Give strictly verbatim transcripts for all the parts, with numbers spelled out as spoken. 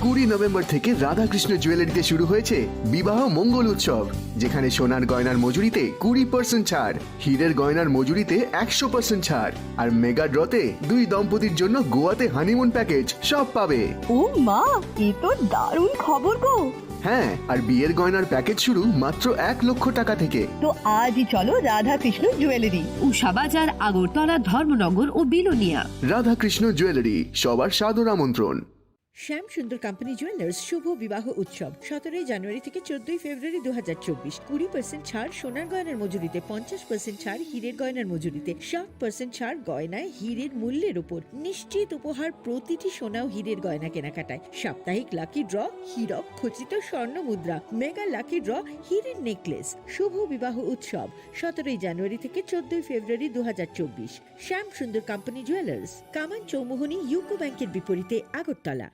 কুড়ি নভেম্বর থেকে রাধাকৃষ্ণ জুয়েলারিতে শুরু হয়েছে বিবাহ মঙ্গল উৎসব, যেখানে সোনার গয়নার মজুরিতে কুড়ি পার্সেন্ট ছাড়, হীরের গয়নার মজুরিতে একশো পার্সেন্ট ছাড়, আর মেগা ড্রতে দুই দম্পতির জন্য গোয়াতে হানিমুন প্যাকেজ, সব পাবে। ও মা, এ তো দারুণ খবর গো। হ্যাঁ, আর বিয়ের গয়নার প্যাকেজ শুরু মাত্র এক লক্ষ টাকা থেকে। তো আজই চলো রাধাকৃষ্ণ জুয়েলারি, উষা বাজার, আগরতলা, ধর্মনগর ও বিলোনিয়া। রাধাকৃষ্ণ জুয়েলারি, সবার সাদর আমন্ত্রণ। শ্যাম সুন্দর কোম্পানি জুয়েলার্স শুভ বিবাহ উৎসব, সতেরোই জানুয়ারি থেকে চোদ্দই ফেব্রুয়ারি দু হাজার চব্বিশ। কুড়ি পার্সেন্ট ছাড় সোনার গয়নার মজুরিতে, পঞ্চাশ পার্সেন্ট ছাড় হীরের গয়নার মজুরিতে, ষাট পার্সেন্ট ছাড় গয়নায় হীরের মূল্যের উপর। নিশ্চিত উপহার প্রতিটি সোনা ও হীরের গয়না কেনাকাটায়। সাপ্তাহিক লাকি ড্র, হীরক খচিত স্বর্ণ মুদ্রা, মেগা লাকি ড্র, হীরের নেকলেস। শুভ বিবাহ উৎসব, সতেরোই জানুয়ারি থেকে চোদ্দই ফেব্রুয়ারি দু হাজার চব্বিশ। শ্যাম সুন্দর কোম্পানি জুয়েলার্স, কামান চৌমুহনী ইউকো ব্যাংকের বিপরীতে, Agartala.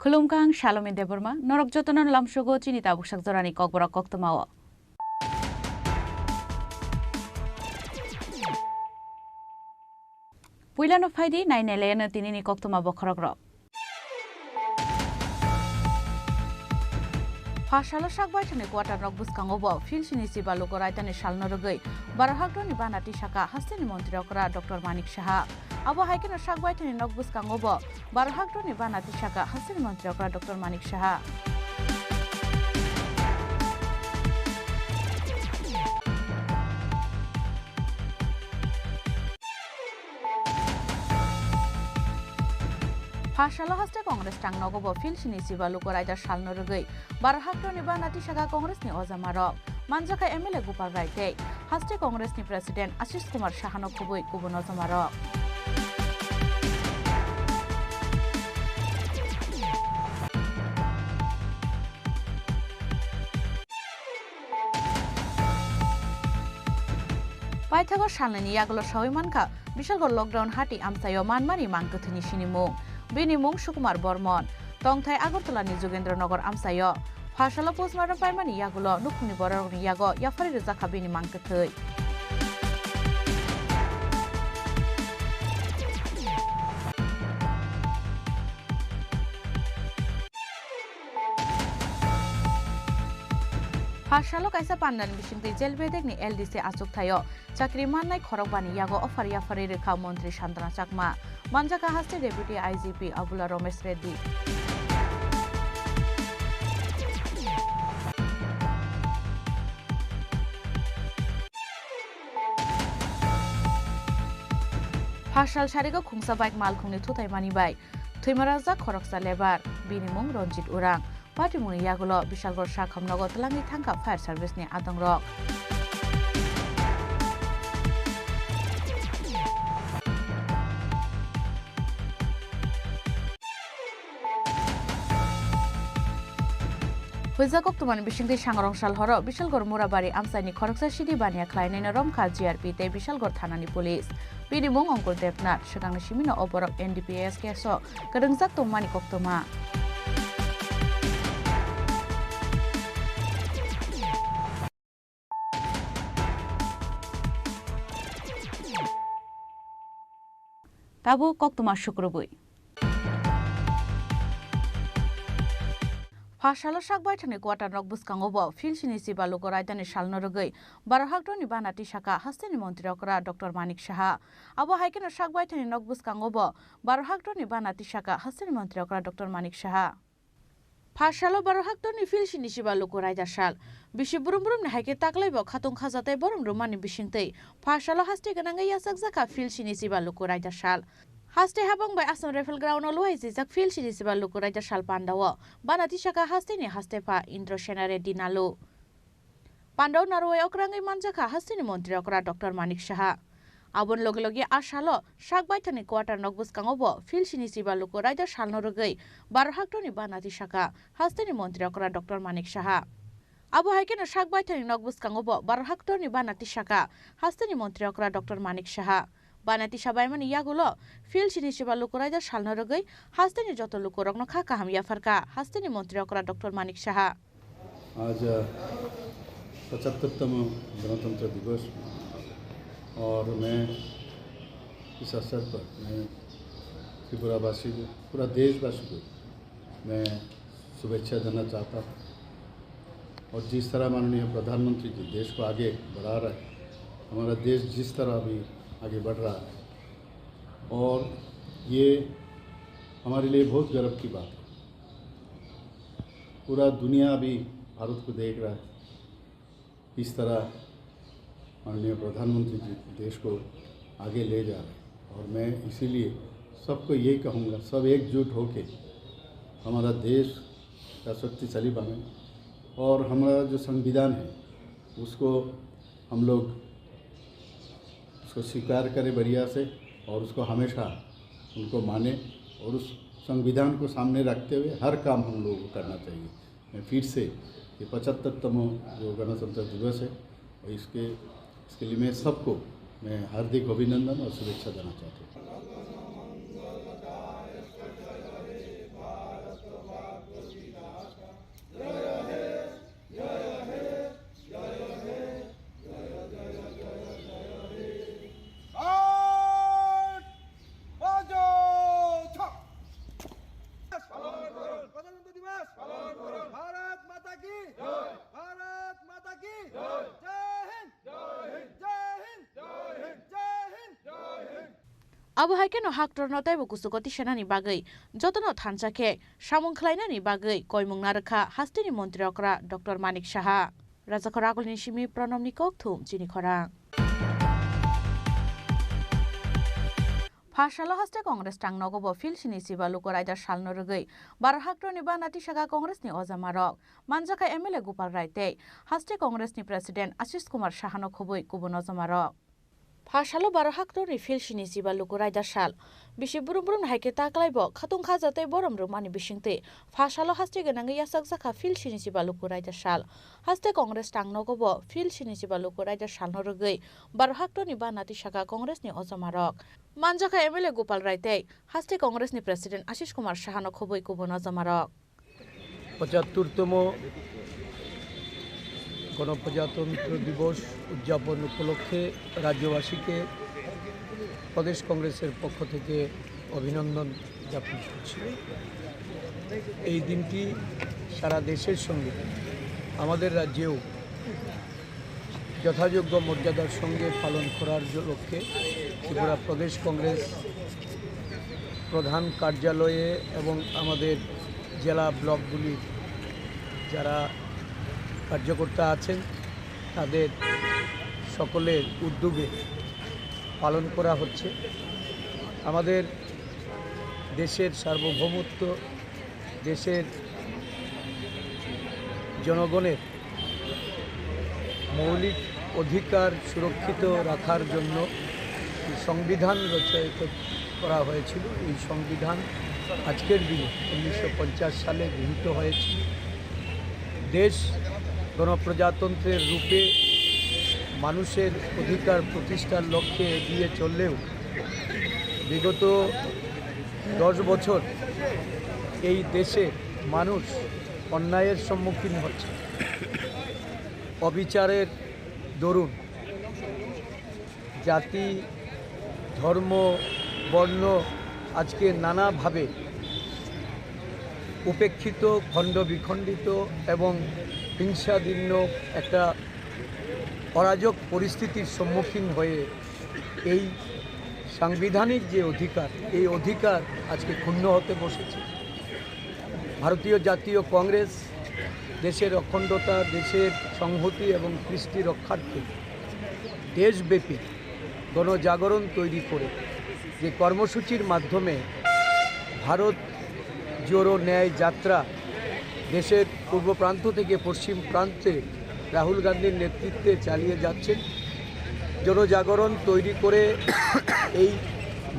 Khulumkha, ang Salome Debbarma, norok jotono lamsogo chini tabuk sak jorani kokborok koktwmao. Puilano phaidi, nainailayano tinini koktwma bokhorokrok. Phasalo sak baithangni quarter rok bwskango bo Philsini Chiba Luku Raidani salno rwgwi baro haktorni bana tisaka hasteni montri okra Doctor Manik Saha. Abo hai kheno sak baithangni nok bwskango bo baro haktorni bana tisaka hasteni montri okra Doctor Manik Saha. Phasalo haste Congress chang nogo bo Philsini Chiba Luku Raida salno rwgwi baro haktorni bana tisaka Congressni ojamarok. Manjakha M L A Gopal Rai tei haste Congressni President Ashish Kumar Sahano khubui kubun ojamarok. Paithago salnwini yagulo sawi mankha, Bishalgarh lockdown hati amchaio manmani mang kwthwini sinimung. Bini mung Sukumar Bormon. Tongthai Agartala ni Jogendra Nagar amchaio. Phasalo postmortem paimani yagulo nukhungni bororokni yago yaphari rwjakha bini mang kwthwi. Phasalo kaisa pandani bisingtwi jail bedekni L D C achukthai-o chakri mannai khorokbani yago offer yaphari rwkha Montri Santana Chakma. Manjakha haste Deputy I G P Abula Romesh Reddy. Phasal sarigo khungsa bike malkhungni thuthaimani bai thwimarajak khoroksa lebar, bini mung Ranjit Urang. Patimungni yagulo Bishalgarh sakhamnogo twlangwi thangkha fire service ni adongrok. Huijak koktwmani bisingtwi sangrong sal horo Bishalgarh Murabari amchaini khoroksa sidi baniya khlainaino romkha G R P tei Bishalgarh thanani police. Bini mung Ankul Debnath, swkangni simino o borok N D P S case-o kwrwngjak tongmani koktwma. Tabuk koktwma sukrubwi. Phasalo sak baithangni quarter rok bwskango bo Philsini Chiba Luku Raidani salno rwgwi baro haktorni bana tisaka hasteni montri okra Doctor Manik Saha. Abo hai kheno sak baithangni nok bwskango bo baro haktorni bana tisaka hasteni montri okra Doctor Manik Saha. Phasalo baro haktorni Philsini Chiba Luku Raida sal. Bisi brum brumni hai khe taklai bo khatung khajatai borom rwmani bisingtwi phasalo haste gwnangwi yachakjakha Philsini Chiba Luku Raida sal. Haste habang bai Assam Rifle Ground o luai jijak field sini siba luku raida sal pandao. Bana tisaka haste ni haste pha Indra Sena Reddy Nalu. Pandao narwai okrangwi manjakha haste ni montri okra Doctor Manik Saha. Aboni loge loge a salo sak baithani quarter nok bwskango bo field sini siba luku raida salno rwgwi baro hektor ni bana tisaka haste ni montri okra Doctor Manik Saha. Abo hai kheno sak baithani nok bwskango bo baro hektor ni bana tisaka haste ni montri okra Doctor Manik Saha. Bana tisa baimani yagulo field sini siba luku raida salno rwgwi haste ni joto luku rokno kha kaham yapharkha haste ni montri okra Doctor Manik Saha. आज पचहत्तरतम गणतंत्र दिवस और मैं इस अवसर पर मैं त्रिपुरावासी को, पूरा देशवासी को मैं शुभेच्छा देना चाहता हूँ। और जिस तरह माननीय प्रधानमंत्री जी देश को आगे बढ़ा रहे हैं, हमारा देश जिस तरह अभी आगे बढ़ रहा है, और ये हमारे लिए बहुत गर्व की बात है। पूरा दुनिया अभी भारत को देख रहा है, किस तरह माननीय प्रधानमंत्री जी देश को आगे ले जा रहे हैं। और मैं इसीलिए सबको ये कहूँगा, सब एकजुट होके हमारा देश का शक्तिशाली बने और हमारा जो संविधान है, उसको हम लोग उसको स्वीकार करें बढ़िया से और उसको हमेशा उनको माने और उस संविधान को सामने रखते हुए हर काम हम लोगों को करना चाहिए। मैं फिर से ये पचहत्तरतम जो गणतंत्र दिवस है, और इसके, इसके लिए मैं सबको मैं हार्दिक अभिनंदन और शुभेच्छा देना चाहता हूँ। পালন করুন। প্রজাতন্ত্র দিবস পালন করুন। ভারত মাতা কি জয়। ভারত মাতা কি জয়। জয় হিন্দ। জয় হিন্দ। জয় হিন্দ। জয় হিন্দ। জয় Hind. Abo hai kheno haktorno teibo kuchugo tisanani bagwi jotono thansa khe samung khlainani bagwi koimung narwkha hasteni montri okra Doctor Manik Saha. Rajakhor Agulni simi Pranamni kokthum chini khorang. Phasalo haste Congress tangnogo bo field sini siba luku raida salno rwgwi baro haktorni bana tisaka Congressni ojamarok. Manjakha M L A Gopal Rai tei haste Congressni President Ashish Kumar Sahano khobwi kubun ojamarok. Phasalo baro haktorni field sini siba luku raida sal. Bisi brum brum hai khe ta klaibo khatung khaja tei borom rwmani bisingtwi phasalo haste gwnangwi yachakjakha field sini siba luku raida sal. Haste Congress tangnogo bo field sini siba luku raida salno rwgwi baro haktorni bana tisaka Congressni ojamarok. Manjakha M L A Gopal Rai tei haste Congressni President Ashish Kumar Sahano khobwi kubun ojamarok. পঁচাত্তরতম গণপ্রজাতন্ত্র দিবস উদযাপন উপলক্ষে রাজ্যবাসীকে প্রদেশ কংগ্রেসের পক্ষ থেকে অভিনন্দন জ্ঞাপন করছি। এই দিনটি সারা দেশের সঙ্গে আমাদের রাজ্যেও যথাযোগ্য মর্যাদার সঙ্গে পালন করার জ-, লক্ষ্যে ত্রিপুরা প্রদেশ কংগ্রেস প্রধান কার্যালয়ে এবং আমাদের জেলা ব্লকগুলির যারা কার্যকর্তা আছেন, তাদের সকলের উদ্যোগে পালন করা হচ্ছে। আমাদের দেশের সার্বভৌমত্ব, দেশের জনগণের মৌলিক অধিকার সুরক্ষিত রাখার জন্য সংবিধান রচয়িত করা হয়েছিল। এই সংবিধান আজকের দিনে উনিশশো পঞ্চাশ সালে গৃহীত হয়েছিল। দেশ গণপ্রজাতন্ত্রের রূপে মানুষের অধিকার প্রতিষ্ঠার লক্ষ্যে এগিয়ে চললেও বিগত দশ বছর এই দেশে মানুষ অন্যায়ের সম্মুখীন হচ্ছে, অবিচারের দরুন জাতি, ধর্ম, বর্ণ আজকে নানাভাবে উপেক্ষিত, খণ্ড বিখণ্ডিত এবং হিংসাদীর্ণ একটা অরাজক পরিস্থিতির সম্মুখীন হয়ে এই সাংবিধানিক যে অধিকার, এই অধিকার আজকে ক্ষুণ্ণ হতে বসেছে। ভারতীয় জাতীয় কংগ্রেস দেশের অখণ্ডতা, দেশের সংহতি এবং কৃষ্টি রক্ষার্থে দেশব্যাপী গণজাগরণ তৈরি করে যে কর্মসূচির মাধ্যমে ভারত জোড়ো ন্যায় যাত্রা দেশের পূর্ব প্রান্ত থেকে পশ্চিম প্রান্তে রাহুল গান্ধীর নেতৃত্বে চালিয়ে যাচ্ছেন, জনজাগরণ তৈরি করে এই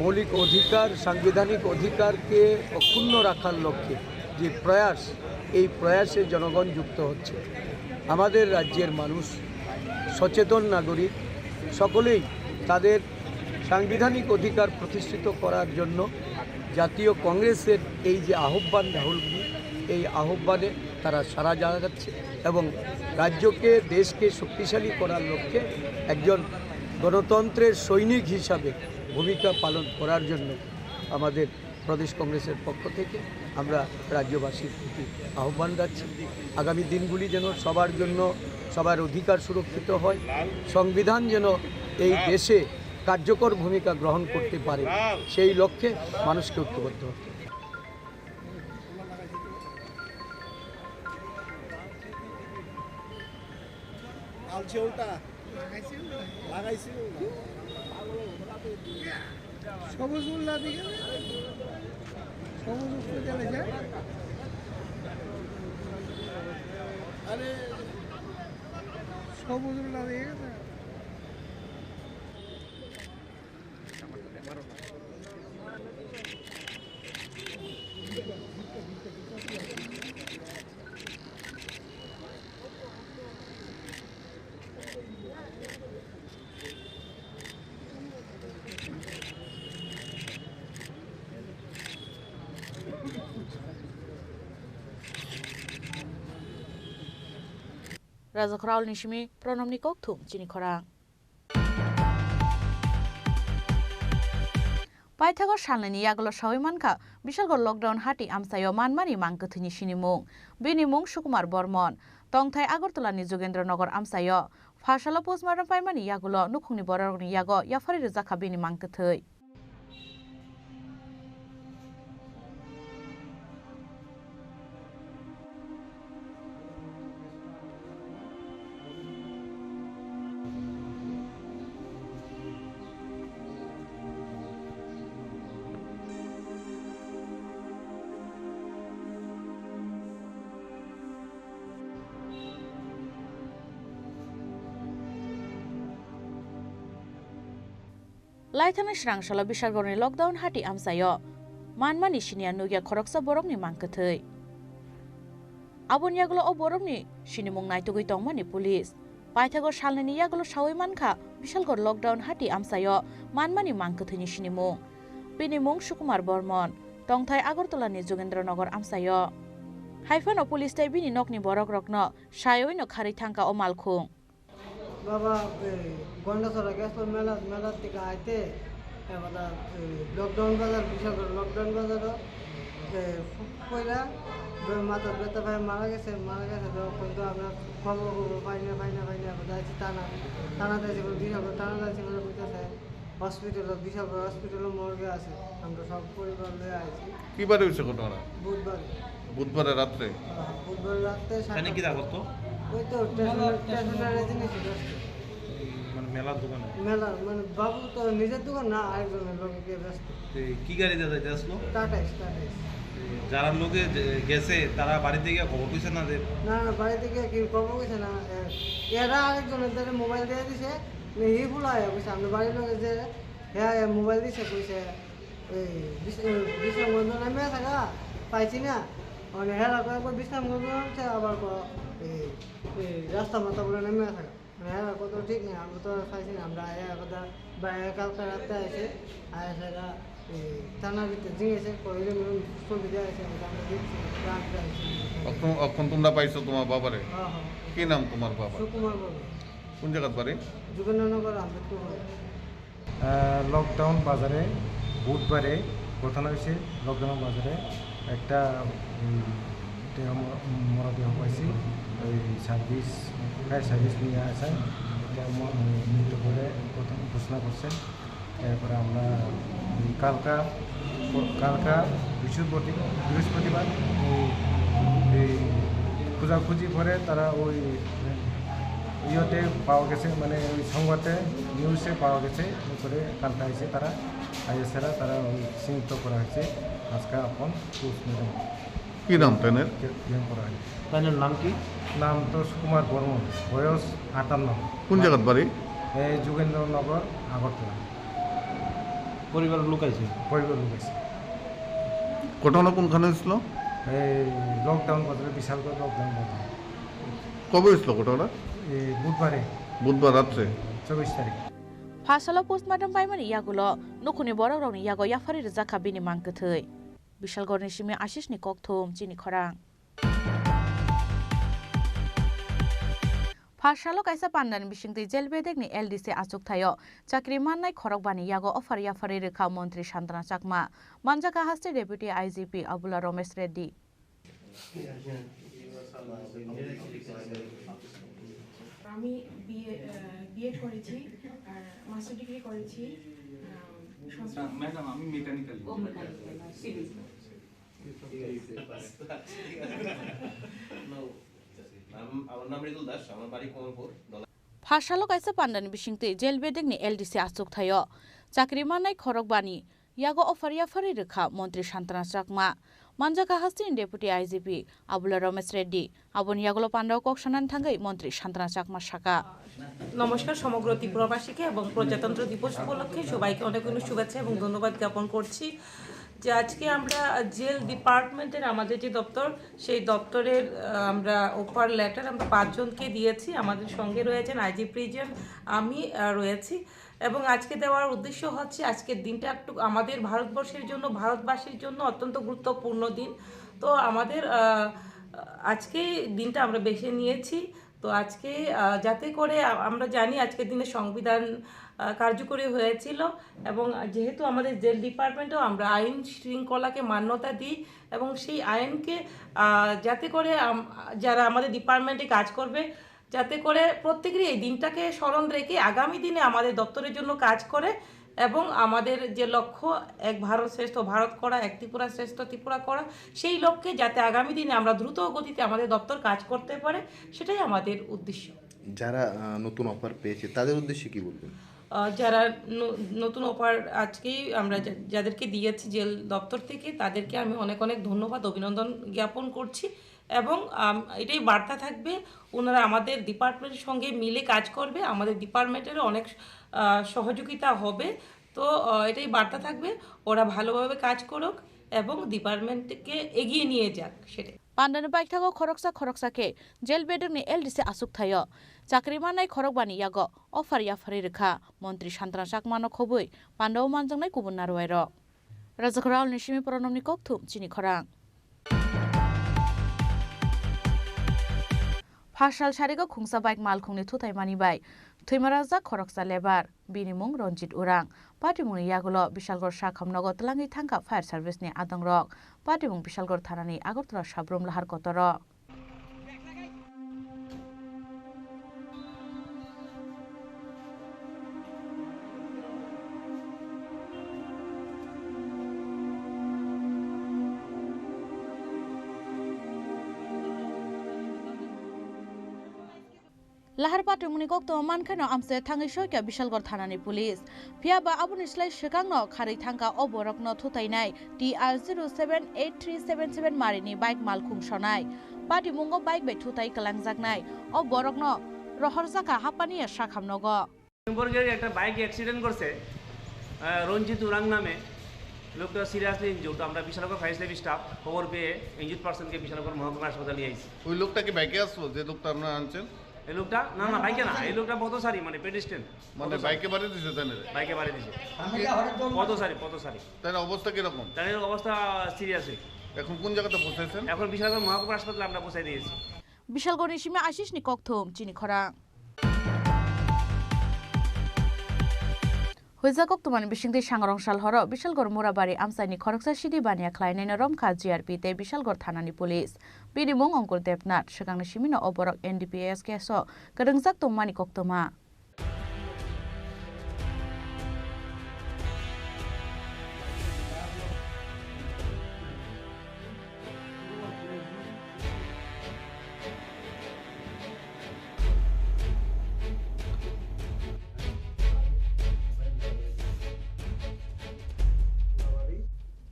মৌলিক অধিকার, সাংবিধানিক অধিকারকে অক্ষুণ্ণ রাখার লক্ষ্যে যে প্রয়াস, এই প্রয়াসে জনগণ যুক্ত হচ্ছে। আমাদের রাজ্যের মানুষ, সচেতন নাগরিক, সকলেই তাদের সাংবিধানিক অধিকার প্রতিষ্ঠিত করার জন্য জাতীয় কংগ্রেসের এই যে আহ্বান, রাহুলজি, এই আহ্বানে তারা সাড়া জাগাচ্ছে এবং রাজ্যকে, দেশকে শক্তিশালী করার লক্ষ্যে একজন গণতন্ত্রের সৈনিক হিসাবে ভূমিকা পালন করার জন্য আমাদের প্রদেশ কংগ্রেসের পক্ষ থেকে আমরা রাজ্যবাসীর প্রতি আহ্বান রাখছি, আগামী দিনগুলি যেন সবার জন্য, সবার অধিকার সুরক্ষিত হয়, সংবিধান যেন এই দেশে কার্যকর ভূমিকা গ্রহণ করতে পারে, সেই লক্ষ্যে মানুষকে ঐক্যবদ্ধ হতে হবে। লাগাইছিল না। সবুজ উল্লা দিকে। সবুজ উল্লা দিকে। আরে। সবুজ উল্লা দিকে। Raja Khorao ni simi Pranamni kokthum chini khorang. Paithago salnini yagulo sawi mankha Bishalgarh lockdown hati amchaio manmani mang kwthwini sinimung. Bini mung Sukumar Bormon. Tongthai Agartala ni Jogendra Nagar amchaio. Phasalo postmortem paimani yagulo nukhungni bororokni yago yaphari rwjakha bini mang kwthwi. Laithani swrang salo Bishalgarhni lockdown hati amchaio manmani siniya nukya khoroksa borokni mang kwthwi. Aboni yagulo o borokni sinimung naitugwi tongmani police. Paithago salnini yagulo sawi mankha Bishalgarh lockdown hati amchaio manmani mang kwthwini sinimung. Bini mung Sukumar Bormon, tongthai Agartala ni Jogendra Nagar amchaio. Haiphano police tei bini nokni borokrokno sayowino kharwi thangkha o malkhung. বাবা, এই গন্ডাছড়া গেছিল মেলা, মেলার থেকে আইতে, এবার, এই লকডাউন বাজার, বিশাল করে লকডাউন বাজারও, এই পয়লা বে-, মাথার ব্যথা পায় মারা গেছে, মারা গেছে, তো কিন্তু আমরা খবর খবর পাই না, পাই না, পাই না, এবার যাইছি থানা, থানা যাইছি, বলে বিশাল করে থানা যাইছি, বলে কইতাছে হসপিটালও, বিশাল করে হসপিটালও মর্গে আছে, আমরা সব পরিবার লয়ে আইছি। কি বারে হয়েছে ঘটনা? বুধবারে। বুধবারে রাত্রে? হ্যাঁ, বুধবারে রাত্রে সাতটা। এখানে কি করতো? ওই তো স্টেশনের, স্টেশনের জিনিস ব্যস্ত। মানে মেলার দোকানে? মেলার, মানে বাবু তো নিজের দোকান না, আরেকজনের লগে গিয়ে ব্যস্ত। এই কি গাড়ি দিয়ে যাইতে আসলো? Tata S, tata S. এই যারা লোকে যে গেছে, তারা বাড়িতে গিয়ে খবর কইছে না যে? না, না, বাড়িতে গিয়ে কি খবর কইছে না। এ-, এরা আরেকজনের দ্বারা মোবাইল দিয়ে দিছে, মানে হি ফুলা হয়ে গেছে। আমরা বাড়ির লোকে যে, হ্যাঁ, হ্যাঁ, মোবাইল দিছে, কইছে, এই বিশ-, এই বিশ্রামগঞ্জ নামে থাকা, পাইছি না। মানে হেরা কয়, কয় বিশ্রামগঞ্জ হচ্ছে, আবার কয়, এই, এই রাস্তা মাথা বলে নামে থাকা। মানে হেরা কত ঠিক নেই, আমরা তো পাইছি না, আমরা আয়া কথা, বাইরে কালকে রাতে আইছে, আয়া সেটা, এই থানার ভিতরে জিজ্ঞেসে, কইলে মনে হয় ছবি দিয়ে আছে, আমরা দেখছি, রাত্রে আইছে। এখন, এখন তোমরা পাইছো তোমার বাবারে? হ্যাঁ, হ্যাঁ। কি নাম তোমার বাবার? সুকুমার বর্মন। কোন জায়গার বাড়ি? যোগেন্দ্রনগর আম্বেদকর। আহ, লকডাউন বাজারে বুধবারে ঘটনা হয়েছে। লকডাউন বাজারে একটা, উম, দেহ ম-, মরদেহ পাইছি। ওই সার্ভিস, ফায়ার সার্ভিস নিয়ে আসে। এটা ম-, উম, মৃত বলে প্রথম ঘোষণা করছে। এরপরে আমরা ওই কালকা, কালকা বৃহস্পতি-, বৃহস্পতিবার ওই, এই খোঁজাখুঁজি করে তারা ওই ইয়েতে পাওয়া গেছে, মানে ওই সংবাদে, নিউজে পাওয়া গেছে, উপরে কালকে এসে তারা আইএসএরা তারা ওই চিহ্নিত করা হয়েছে। আজকে এখন পোস্টমর্টম। কি নাম তাইনের? কে-, কেমন করা হয়েছে? তাইনের নাম কি? নাম তো সুকুমার বর্মন, বয়স আটান্ন। কোন জায়গার বাড়ি? এই যোগেন্দ্রনগর, আগরতলা। পরিবারের লোক আছে? পরিবারের লোক আছে। ঘটনা কোনখানে হয়েছিল? এই লকডাউন বাজারে, বিশালগড় লকডাউন বাজার। কবে হয়েছিল ঘটনা? এই বুধবারে। বুধবার রাত্রে? চব্বিশ তারিখ। Phasalo postmortem paimani yagulo nukhungni borokrokni yago yapharwi rwjakha bini mang kwthwi. Bishalgorni simi Ashishni kokthum chini khorang. Phasalo kaisa pandani bisingtwi jail bedekni L D C achukthai-o chakri mannai khorokbani yago offer yapharwi rwkha Montri Santana Chakma, manjakha haste Deputy I G P Abula Romesh Reddy. আমি বিএ, আহ, বিএড করেছি আর master degree করেছি, আহ, সংস্কৃত। না, ম্যাডাম, আমি মেকানিক্যাল ও, engineer. Mechanical, civil. আমার নাম রিতুল দাস, আমার বাড়ি Kamalpur. Phasalo kaisa pandani bisingtwi jail bedekni L D C achukthai-o chakri mannai khorokbani yago offer yapharwi rwkha Montri Santana Chakma. Manjakha hasteni Deputy I G P Abula Romesh Reddy. Aboni yagulo pandao kok sanani thangwi Montri Santana Chakma sakha. নমস্কার সমগ্র ত্রিপুরাবাসীকে এবং প্রজাতন্ত্র দিবস উপলক্ষে সবাইকে অনেক অনেক শুভেচ্ছা এবং ধন্যবাদ জ্ঞাপন করছি যে আজকে আমরা জেল ডিপার্টমেন্টের আমাদের যে দপ্তর, সেই দপ্তরের, আহ, আমরা অফার লেটার আমরা পাঁচজনকে দিয়েছি। আমাদের সঙ্গে রয়েছেন আইজি প্রিজন, আমি, আহ, রয়েছি। এবং আজকে দেওয়ার উদ্দেশ্য হচ্ছে আজকের দিনটা একটু আমাদের ভারতবর্ষের জন্য, ভারতবাসীর জন্য অত্যন্ত গুরুত্বপূর্ণ দিন। তো আমাদের, আহ, আজকে দিনটা আমরা বেছে নিয়েছি। তো আজকে, আহ, যাতে করে আ-, আমরা জানি আজকের দিনে সংবিধান, আহ, কার্যকরী হয়েছিল এবং যেহেতু আমাদের জেল ডিপার্টমেন্টও আমরা আইন শৃঙ্খলাকে মান্যতা দিই এবং সেই আইনকে, আহ, যাতে করে আম-, যারা আমাদের ডিপার্টমেন্টে কাজ করবে যাতে করে প্রত্যেকেরই এই দিনটাকে স্মরণ রেখে আগামী দিনে আমাদের দপ্তরের জন্য কাজ করে এবং আমাদের যে লক্ষ্য এক ভারত শ্রেষ্ঠ ভারত করা, এক ত্রিপুরা শ্রেষ্ঠ ত্রিপুরা করা, সেই লক্ষ্যে যাতে আগামী দিনে আমরা দ্রুত গতিতে আমাদের দপ্তর কাজ করতে পারে, সেটাই আমাদের উদ্দেশ্য। যারা, আহ, নতুন অফার পেয়েছে তাদের উদ্দেশ্যে কি বলবেন? আহ, যারা ন-, নতুন অফার আজকেই আমরা যা-, যাদেরকে দিয়েছি জেল দপ্তর থেকে, তাদেরকে আমি অনেক অনেক ধন্যবাদ, অভিনন্দন জ্ঞাপন করছি। এবং, আম, এটাই বার্তা থাকবে, ওনারা আমাদের ডিপার্টমেন্টের সঙ্গে মিলে কাজ করবে, আমাদের ডিপার্টমেন্টেরও অনেক, আহ, সহযোগিতা হবে। তো, আহ, এটাই বার্তা থাকবে, ওরা ভালোভাবে কাজ করুক এবং ডিপার্টমেন্টকে এগিয়ে নিয়ে যাক, সেটাই। Pandani baithago khoroksa khoroksa khe jail bedekni L D C achukthai-o chakri mannai khorokbani yago offer yapharwi rwkha Montri Santana Chakmano khobwi pandao manjaknai kubun narwai rok. Rajakhor Raolni simi Pronomni kokthum chini khorang. Phasal sarigo khungsa bike malkhungni thutaimani bai thwimarajak khoroksa lebar, bini mung Ranjit Urang. Patimungni yagulo Bishalgor sakhamnogo twlangwi thangkha fire service ni adongrok. Patimung Bishalgor thanani Agartala Sabrum Lahar kotoro. Lahar patimungni koktwma mankheno amse thangwi soikha Bishalgor thanani police. Phiya ba aboni slai swkangno kharwi thangkha o borokno thutainai T R zero seven eight three seven seven marini bike malkhung sonai. Patimungo bike bai thutai kwlangjaknai o borokno rohorjakha Hapania sakhamnogo. December গেটে একটা bike accident করছে, আহ, রঞ্জিত উরাং নামে। লোকটা seriously injured. তো আমরা Bishalgarh fire service staff খবর পেয়ে ইনজুর্ড পার্সনকে বিশালগড় মহকুমা হাসপাতালে নিয়ে আইছি। ওই লোকটা কি বাইকে আসলো, যে লোকটা আপনারা আনছেন? এই লোকটা, না, না, বাইকে না, এই লোকটা পথচারী, মানে পেডেস্ট্রিয়ান। মানে পথচারী। বাইকে বাড়ি দিছে তাহলে? বাইকে বাড়ি দিছে। পথচারী, পথচারী। তার অবস্থা কিরকম? তার অবস্থা সিরিয়াসই। এখন কোন জায়গাতে পৌঁছাইছেন? এখন বিশালগড় মহকুমা হাসপাতালে আমরা পৌঁছাই দিয়েছি। Bishalgorni simi Ashishni kokthum chini khorang. Huijak koktwmani bisingtwi sangrong sal horo Bishalgor Murabari amchaini khoroksa sidi baniya khlainaino romkha G R P tei Bishalgor thanani police. Bini mung Ongkul Debnath, swkangni simino o borok N D P S case-o kwrwngjak tongmani koktwma.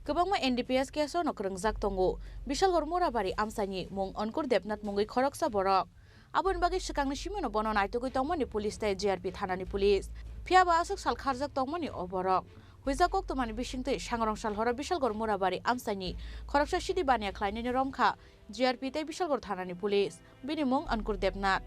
Kwbangma N D P S case-o no kwrwngjak tongo Bishalgarh Murabari amchaini mung Ankur Debnath mungwi khoroksa borok. Aboni bagwi swkangni simino bono naitugwi tongmani police tei G R P thanani police. Phiya ba aswk sal kharjak tongmani o borok. Huijak koktwmani bisingtwi sangrong sal horo Bishalgarh Murabari amchaini khoroksa sidi baniya khlainani romkha G R P tei Bishalgarh thanani police. Bini mung Ankur Debnath.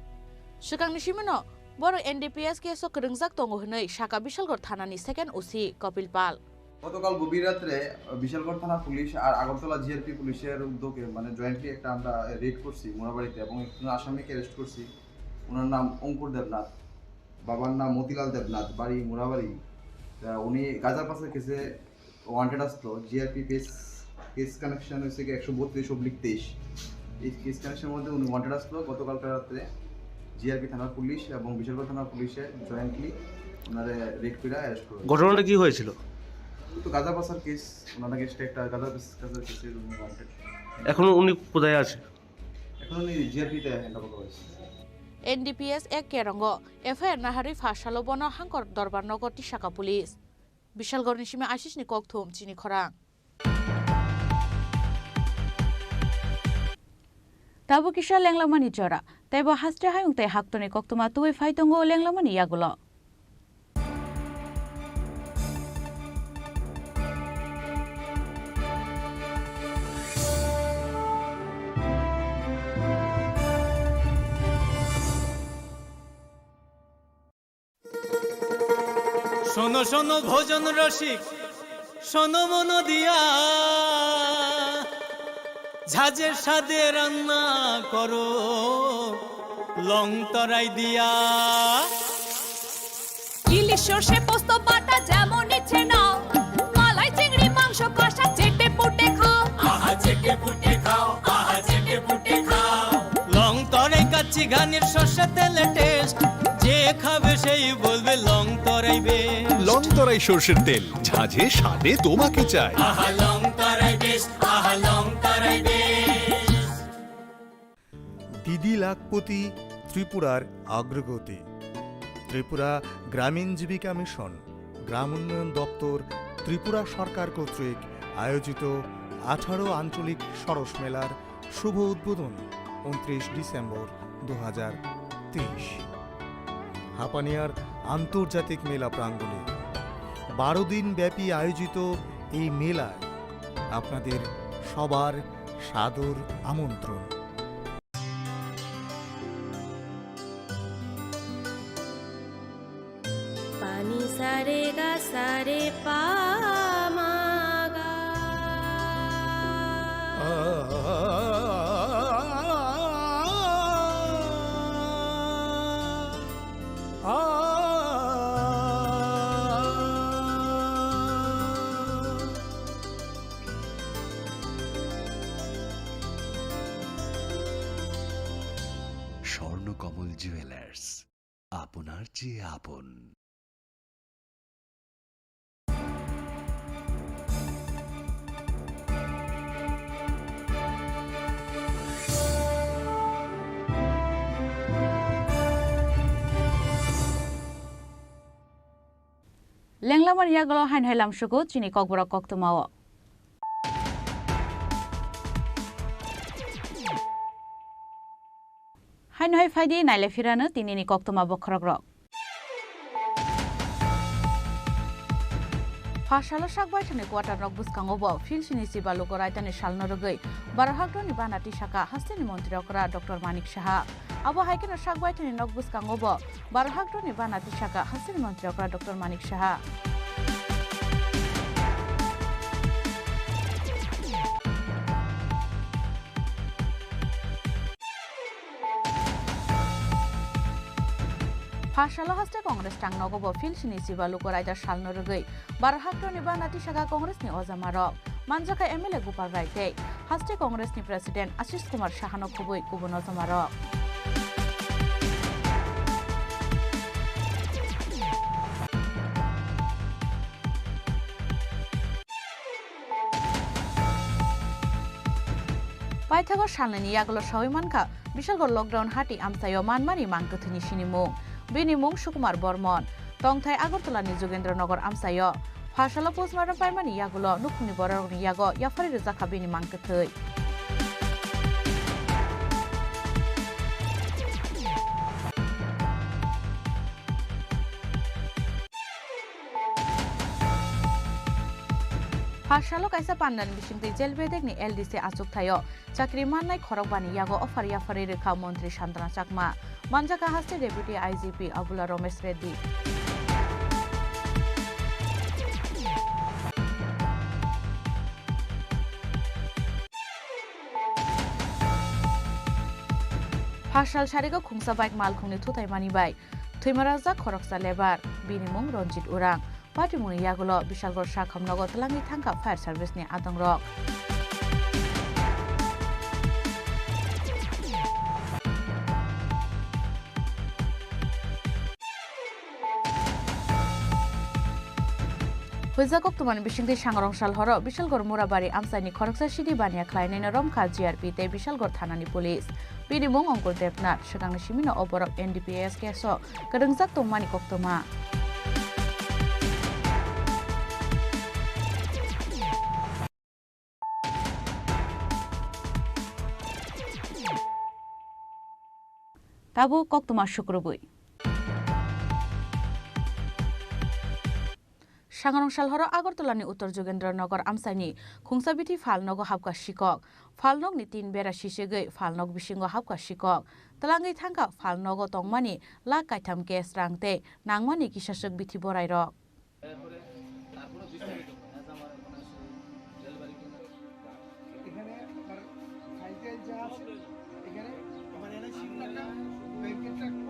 Swkangni simino borok N D P S case-o kwrwngjak tongo hwnwi sakha Bishalgarh thanani second O C Kapil Pal. গতকাল গভীর রাত্রে বিশালগড় থানা পুলিশ আর আগরতলা জি আর পি পুলিশের উদ্যোগে, মানে, জয়েন্টলি একটা আমরা রেড করছি মোরাবাড়িতে এবং একজন আসামিকে অ্যারেস্ট করছি। ওনার নাম অঙ্কুর দেবনাথ, বাবার নাম মতিলাল দেবনাথ, বাড়ি মোরাবাড়ি। তা উনি গাঁজা পাচার কেসে ওয়ান্টেড আসলো। জি আর পি পেস, কেস কানেকশন হয়েছে কি একশো বত্রিশ অব্লিক তেইশ। এই কেস কানেকশনের মধ্যে উনি ওয়ান্টেড আসলো। গতকালকে রাত্রে জি আর পি থানার পুলিশ এবং বিশালগড় থানার পুলিশে জয়েন্টলি ওনারে রেড করে অ্যারেস্ট করে। ঘটনাটা কি হয়েছিল? তো গাঁজা পাচার কেস, ওনার নাকি একটা গাঁজা পাচার কেসের উনি ওয়ান্টেড। এখন উনি কোথায় আছে? এখন উনি জি আর পিতে হ্যান্ড ওভার করা হয়েছে। N D P S Act kerongo F I R naharwi pha salo bono Hangkor Dorbar nogo tisaka police. Bishalgarhni simi Ashisni kokthum chini khorang. Tabuk kisa lenglamani jora, teibo haste hayung tei haktorni koktwma tubui phai tongo lenglamani yagulo. শোনো শোনো ভোজন রসিক, শোনো মন দিয়া, ঝাঁঝে স্বাদে রান্না করো লং তরাই দিয়া। ইলিশ সর্ষে পোস্ত বাটা যেমন ইচ্ছে নাও, মালাই চিংড়ি মাংস কষা চেটে পুটে খাও। আহা চেটে পুটে খাও, আহা চেটে পুটে খাও। লং তরাই কাচ্চি ঘানির সর্ষে তেলে টেস্ট, যে খাবে সেই বলবে লং তরাই বেস্ট। লং তরাই সর্ষের তেল, ঝাঁঝে স্বাদে তোমাকে চাই। আহা লং তরাই বেস্ট, আহা লং তরাই বেস্ট। দিদি লাখপতি ত্রিপুরার অগ্রগতি। ত্রিপুরা গ্রামীণ জীবিকা মিশন, গ্রাম উন্নয়ন দপ্তর, ত্রিপুরা সরকার কর্তৃক আয়োজিত আঠারো আঞ্চলিক সরস মেলার শুভ উদ্বোধন ঊনত্রিশ ডিসেম্বর দু হাজার তেইশ। হাপানিয়ার আন্তর্জাতিক মেলা প্রাঙ্গণে বারো দিন ব্যাপী আয়োজিত এই মেলায় আপনাদের সবার সাদর আমন্ত্রণ। Pani sare ga sare pa ma ga. Swarnakamal jewellers, আপনার চেয়ে আপন। Lenglamani yagulo haino hai lamsugo chini kokborok koktwmao. Haino hai phaidi naile phirano tinini koktwma bokhorokrok. Phasalo sak baithangni quarter nok bwskango bo Philsini Chiba Luko Raitani salno rwgwi baro haktorni bana tisaka hasteni montri okra Doctor Manik Saha. Abo hai kheno sak baithangni nok bwskango bo baro haktorni bana tisaka hasteni montri okra Doctor Manik Saha. Phasalo haste Congress tangnogo bo Philsini Chiba Luko Raida salno rwgwi baro haktorni bana tisaka Congressni ojamarok. Manjakha M L A Gopal Rai tei haste Congressni President Ashish Kumar Sahano khubui kubun ojamarok. Paithago salnwini yagulo saui mankha, Bishalgarh lockdown hati amchaio manmani mang kwthwini sinimung. Bini mung Sukumar Bormon. Tongthai Agartala ni Jogendra Nagar amchaio. Pharsalo postmortem paimani yagulo nukhungni bororokni yago yapharwi rwjak kha bini mangkwthwi. Pharsalo kaisa pandani bisingtwi jail bedekni L D C achuk thaio. Chakri mannai khorokbani yago offer yapharwi rwkha Montri Santana Chakma. Manjakha haste Deputy I G P Abula Romesh Reddy. Pharsal sarigo khungsa bike malkhungni thutaimani bai thwimarajak khoroksa lebar, bini mung Ranjit Urang. Patimungni yagulo Bishalgarh sakham nogo twlangwi thangkha fire service ni adongrok. Huijak koktwmani bisingtwi sangrong sal horo Bishalgarh Murabari amchaini khoroksa sidi baniya khlainaino romkha G R P tei Bishalgarh thanani police. Bini mung Ankur Debnath, swkangni simino o borok N D P S case-o kwrwngjak tongmani koktwma. Tabuk koktwma sukrubwi. Sangrong sal horo Agartala ni Uttor Jugendra Nagar amchaini khungsa bithi phalnogo hapkha sikok. Phalnokni tin bera sisegwi phalnok bisingo hapkha sikok. Twlangwi thangkha phalnogo tongmani lakh kaitham cash rang tei nangmani kisaswk bithi borairok. এখানে আমার file tile যা আছে, এখানে আমার এলআইসির টাকা, ব্যাংকের টাকা,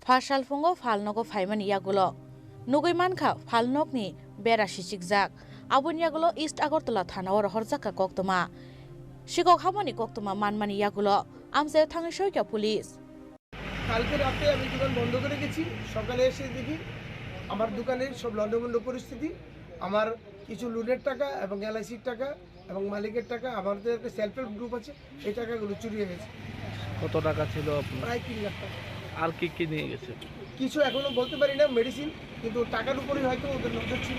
Pha salphungo phalnogo phaimani yagulo nugwi mankha phalnokni bera sichikjak. Aboni yagulo East Agartala thanao rohorjakha koktwma. Sikok hamani koktwma manmani yagulo amchaio thangwi soikha police. কালকে রাতে আমি দোকান বন্ধ করে গেছি, সকালে এসে দেখি আমার দোকানের সব লণ্ডভণ্ড পরিস্থিতি, আমার কিছু লোনের টাকা এবং এলআইসির টাকা এবং মালিকের টাকা, আমাদের একটা সেলফ হেল্প গ্রুপ আছে, এই টাকাগুলো চুরি হয়ে গেছে। কত টাকা ছিল আপনার? প্রায় তিন লাখ টাকা। আর কি কি নিয়ে গেছে? কিছু এখনো বলতে পারি না, মেডিসিন, কিন্তু টাকার উপরেই হয়তো ওদের নজর ছিল।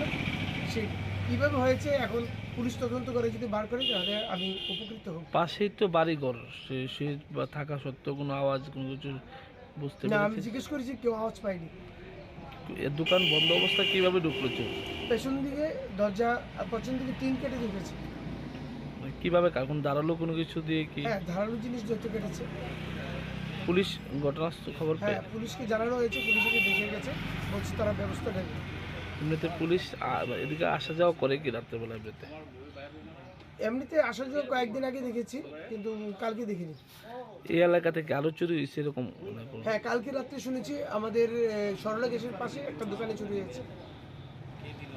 সেই কীভাবে হয়েছে এখন পুলিশ তদন্ত করে যদি বার করে তাহলে আমি উপকৃত হব। পাশেই তো বাড়িঘর, সে, সে বা থাকা সত্ত্বেও কোনো আওয়াজ, কোনো কিছু বুঝতে না, আমি পেরেছি। জিজ্ঞেস করেছি, কেউ আওয়াজ পায়নি। এ দোকান বন্ধ অবস্থায় কিভাবে ঢুকলো চোর? পেছন দিকে দরজা, আর পেছন দিকে টিন কেটে ঢুকেছে। কিভাবে কা-, কোন ধারালো কোনো কিছু দিয়ে কি? হ্যাঁ, ধারালো জিনিস দিয়ে তো কেটেছে। পুলিশ ঘটনাস্থল খবর পেয়ে? হ্যাঁ, পুলিশকে জানানো হয়েছে, পুলিশ এসে দেখে গেছে, বলছে তারা ব্যবস্থা নেবে। এমনিতে পুলিশ, আ, এদিকে আসা যাওয়া করে কি রাত্রেবেলা এমনিতে? এমনিতে আসা যাওয়া কয়েকদিন আগে দেখেছি, কিন্তু কালকে দেখিনি। এই এলাকা থেকে আরো চুরি হয়েছে এরকম মনে করুন। হ্যাঁ, কালকে রাত্রে শুনেছি আমাদের, এ, সরলা গ্যাসের পাশে একটা দোকানে চুরি হয়েছে।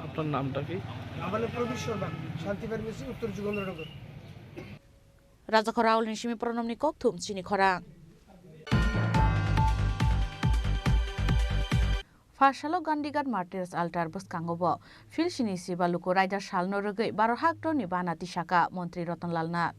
আপনার নামটা কি? আমার নাম প্রবীর শর্মা, শান্তি ফার্মেসি, উত্তর যুগেন্দ্রনগর। Rajakhor Raul ni simi Pranamni kokthum chini khorang. Pharsalo Gandighat Martyrs Altar bwskango bo Philsini Siba Luku Raida salno rwgwi baro haktorni bana tisaka Montri Rotonlal Nath.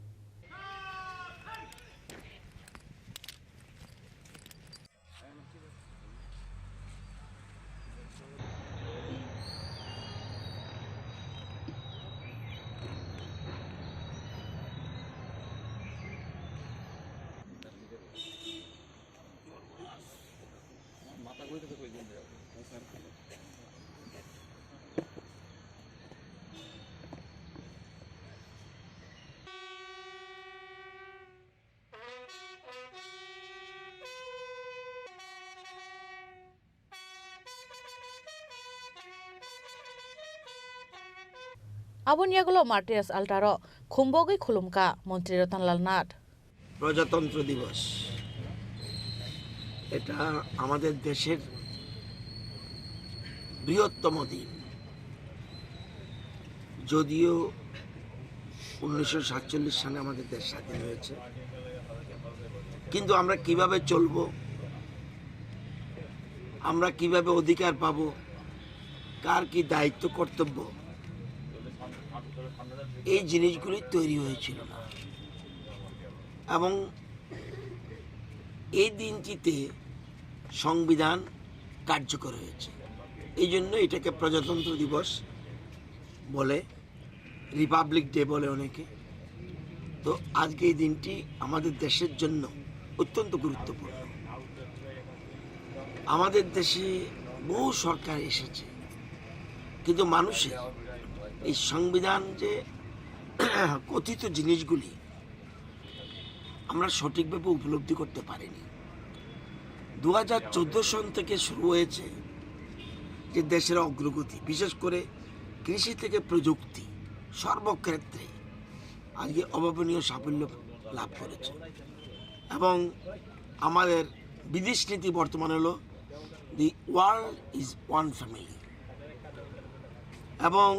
Aboni yagulo Martyrs Altar-o khumbogwi khulumkha Montri Rotonlal Nath. প্রজাতন্ত্র দিবস, এটা আমাদের দেশের বৃহত্তম দিন। যদিও উনিশশো সাতচল্লিশ সালে আমাদের দেশ স্বাধীন হয়েছে, কিন্তু আমরা কিভাবে চলবো, আমরা কিভাবে অধিকার পাব, কার কি দায়িত্ব কর্তব্য, এই জিনিসগুলি তৈরি হয়েছিল না। এবং এই দিনটিতে সংবিধান কার্যকর হয়েছে, এই জন্য এটাকে প্রজাতন্ত্র দিবস বলে, রিপাবলিক ডে বলে অনেকে। তো আজকে এই দিনটি আমাদের দেশের জন্য অত্যন্ত গুরুত্বপূর্ণ। আমাদের দেশে বহু সরকার এসেছে, কিন্তু মানুষের এই সংবিধান যে কথিত জিনিসগুলি আমরা সঠিকভাবে উপলব্ধি করতে পারিনি। দু হাজার চোদ্দ সন থেকে শুরু হয়েছে যে দেশের অগ্রগতি, বিশেষ করে কৃষি থেকে প্রযুক্তি, সর্বক্ষেত্রে আজকে অভাবনীয় সাফল্য লাভ করেছে। এবং আমাদের বিদেশ নীতি বর্তমানে হলো "The world is one family" এবং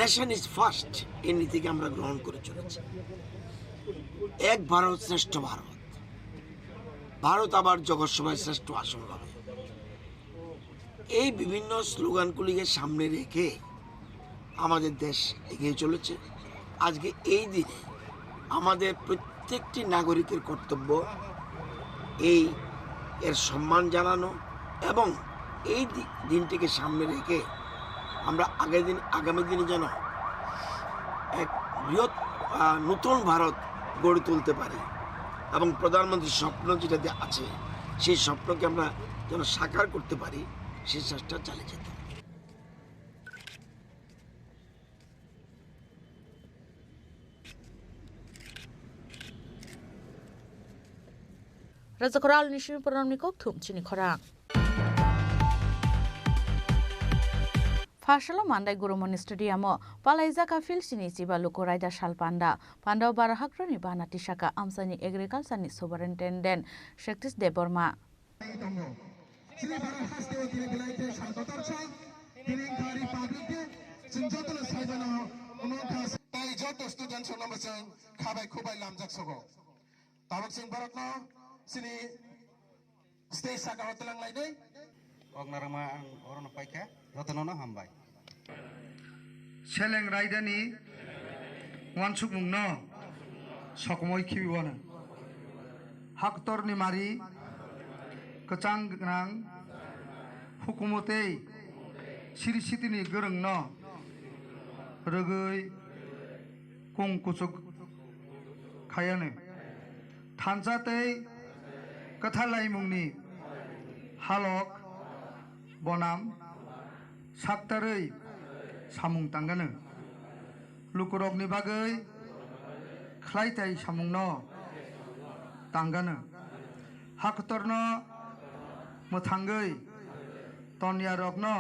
"Nation is first", এই নীতিকে আমরা গ্রহণ করে চলেছি। "এক ভারত শ্রেষ্ঠ ভারত", "ভারত আবার জগৎ সভায় শ্রেষ্ঠ আসন পাবে", এই বিভিন্ন স্লোগানগুলিকে সামনে রেখে আমাদের দেশ এগিয়ে চলেছে। আজকে এই দিনে আমাদের প্রত্যেকটি নাগরিকের কর্তব্য এই এর সম্মান জানানো এবং এই দি-, দিনটিকে সামনে রেখে আমরা আগের দিন, আগামী দিনে যেন এক বৃহৎ, আহ, নতুন ভারত গড়ে তুলতে পারি এবং প্রধানমন্ত্রীর স্বপ্ন যেটা যে আছে, সেই স্বপ্নকে আমরা যেন সাকার করতে পারি, সেই চেষ্টা চালিয়ে যেতে হবে। Rajakhoralni simi pranamni kok thum chini khorang. Phasalo Mandai Gurumoni Stadium o palaijak a field sini chiba luku raida sal panda. Panda o baro hakroni bana tisaka amsani agriculture ni superintendent Shaktish Debbarma. Tongo. Chini baro haste o tini belai khe sal kotor sa, tini wngkha Republic Day, chwng jotono saibano omo wngkha. Tai joto student sono bwswng khabai khubai lamjak sogo. Tabuk chwng borokno chini stage saka o twlang lainai. Kok narwkma ang orono paikha, jotono no hambai. Seleng raidani uansukmungno sokomoi khibiwano. Haktorni mari kwchang gwnang hukumu tei siri sitini gwrwngno rwgwi kung kuchuk khayano. Thansa tei kwthar laimungni halok bonam saktarwi samung tangano. Lukurokni bagwi khlaitai samungno tangano. Haktorno mwthangwi tonyarokno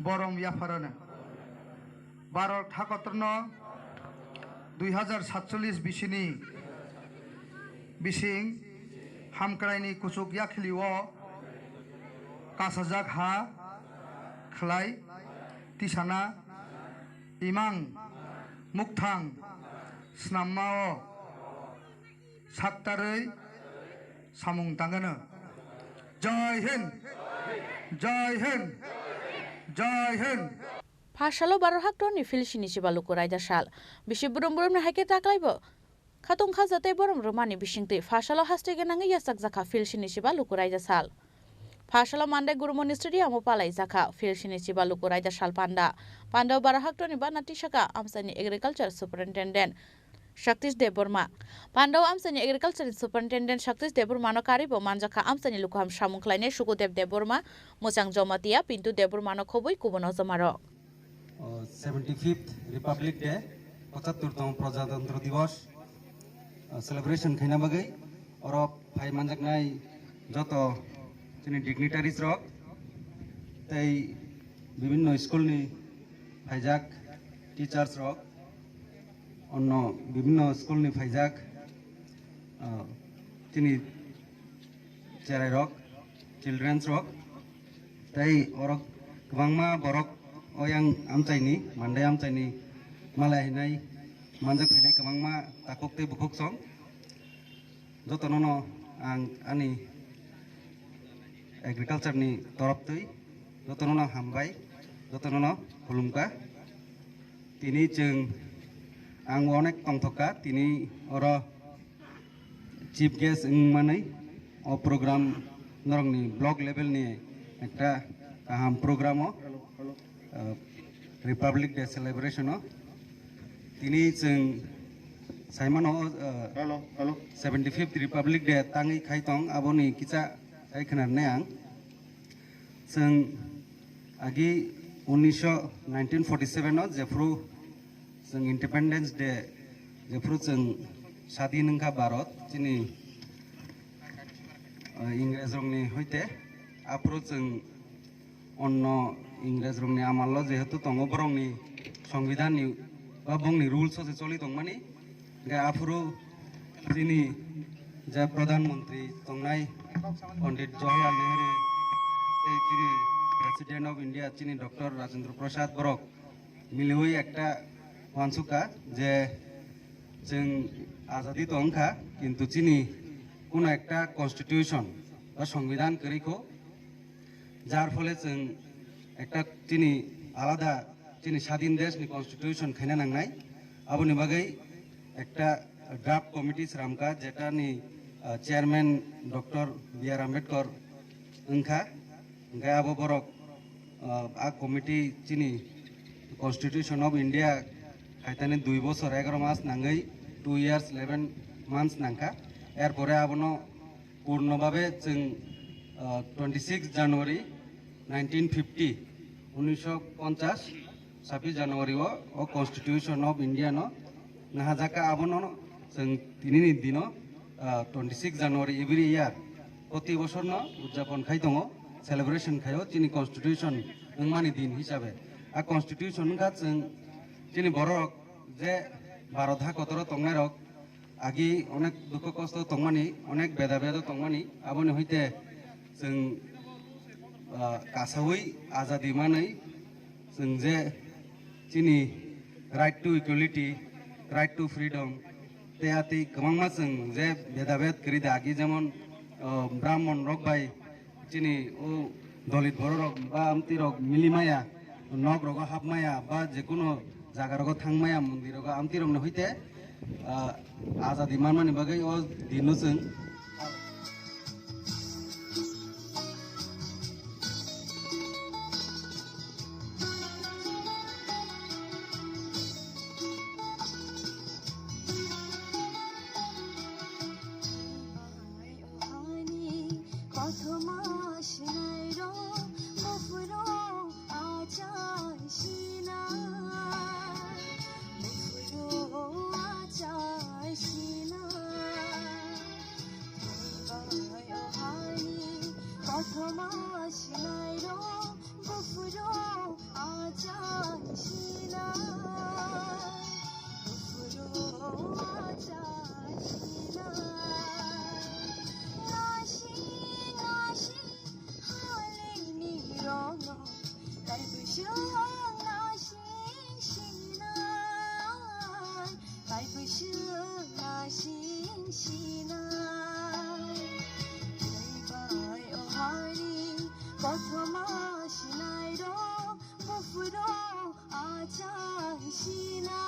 borom yapharano. Bharat hakotorno dui hazar satchollish bisini bising hamkraini kuchuk yakhlio kasajak ha khlai tisana imang mukthang snammao saktarwi samung tangano. Jai Hind! Jai Hind! Jai Hind! Phasalo baro haktorni field sini chiba luku raida sal. Bisi brum brumni hai khe taklaibo khatung khaja tei borom rwmani bisingtwi phasalo haste gwnangwi yachakjakha field sini chiba luku raida sal. Phasalo Mandai Gurumoni Stadium o palaijakha field sini chiba luku raida sal panda. Panda o baro haktorni bana tisaka amchaini agriculture superintendent Shaktish Debbarma. Panda o amchaini agriculture superintendent Shaktish Debbarma no karwi bo manjakha amchaini lukuham samung khlainai Sukudev Debbarma, Mwchang Jomatia, Pintu Debbarma no khobwi kubun ojomarok. O, seventy fifth Republic Day, pochattor tong Prajatantro Diwas, o, celebration khaina bagwi oro phai manjaknai joto chini dignitaries rok tei bibinno school ni phaijak teachers rok, onno bibinno school ni phaijak, ah, chini cherai rok, childrens rok, tei orok kwbangma borok oyang amchaini, Mandai amchaini malai hinai manjak phainai kwbangma takhuk tei bukhuk song. Jotono no ang ani Agriculture ni torop twi jotono no hambai, jotono no khulumkha. Tini chwng ang onek tongthokha, tini oro chief guest wngmani o program norokni block level ni ekta kaham program o, uh, Republic Day celebration o. Tini chwng saimano, uh, Hello, hello. Seventy fifth Republic Day tangwi khai tong, aboni kisa khai khwnarnai ang. Chwng agi unisho, nineteen forty seven o jephru chwng Independence Day, jephru chwng sadin wngkha Bharat, chini, uh, Ingres rokni hoite, aphuru chwng onno Ingres rokni amallo jehetu tongo, borokni Songbidanni ba bongni rules o se choli tongmani. Hingke aphuru chini je Pradhan Mantri tongnai Pandit Jawaharlal Nehru tei chini President of India chini Doctor Rajendra Prasad borok miliwi ekta wansukha je chwng azadi tongkha, kintu chini kuno ekta constitution ba songbidan kwrwi kho, jar phole chwng ekta chini alada chini sadin desh ni constitution khaina nangnai. Aboni bagwi ekta draft committee sramkha, jetani, ah, chairman Doctor B R Ambedkar wngkha. Hingke abo borok, ah, a committee chini Constitution of India khaitani dui bosor egaro mas nangwi, two years eleven months nangkha. Erpore abono purno babe chwng, ah, twenty six January nineteen fifty, unisho ponchas, sabbish January o, o Constitution of India no nahajaka, abono chwng tinini dino, ah, twenty six January every year, proti bosor no udjapon khai tongo, celebration khaio chini Constitution wngmani din hisabe. A Constitution wngkha chwng chini borok je Bharat ha kotoro tongnairok, agi onek dukho kosto tongmani, onek beda bedo tongmani, aboni hoite chwng, ah, kasawi azadi manwi chwng je chini right to equality, right to freedom, tei atwi kwbangma chwng je beda bed kwrwi da agi, jemon, ah, Brahmon rok bai chini o Dalit borok rok ba amtwi rok mili maya, nok rogo hap maya ba jekuno jaga rogo thang maya, mondir rogo amtwi rokno hoite, ah, azadi manmani bagwi o dinno chwng. Ani kothoma sinai ro, buphuru achai sina, buphuru achai sina. Ani kothoma sinai ro, buphuru achai sina, buphuru achai sina. Nasi, nasi, halini rono, tai bwswk nasi sina, tai bwswk nasi sina. Tei bai o hari, kothoma sinai ro, buphuru achai sina,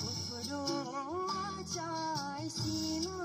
buphuru achai sina.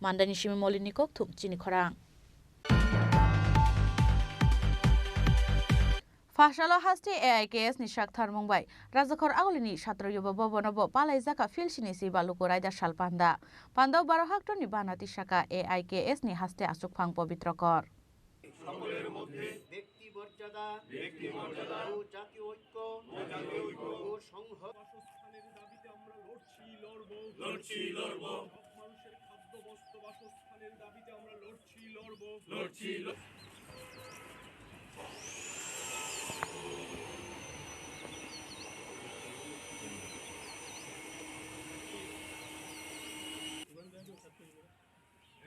Mandani simi Molini kokthum chini khorang. Phasalo haste A I K S ni saktharmung bai Rajakhor Aulini Satro Yuba Bhabono bo palaijaka Philsini Siba Luku Raida Sal Panda. Panda o baro haktorni bana tisaka A I K S ni haste asukphang Pobitro Kor. ব্যক্তি মর্যাদা, ব্যক্তি মর্যাদা, ও জাতীয় ঐক্য, ও জাতীয় ঐক্য, ও সংহতি। বাসস্থানের দাবিতে আমরা লড়ছি, লড়ব, লড়ছি, লড়ব। সব মানুষের খাদ্য, বস্ত্র, বাসস্থানের দাবিতে আমরা লড়ছি, লড়ব, লড়ছি, লড়ব।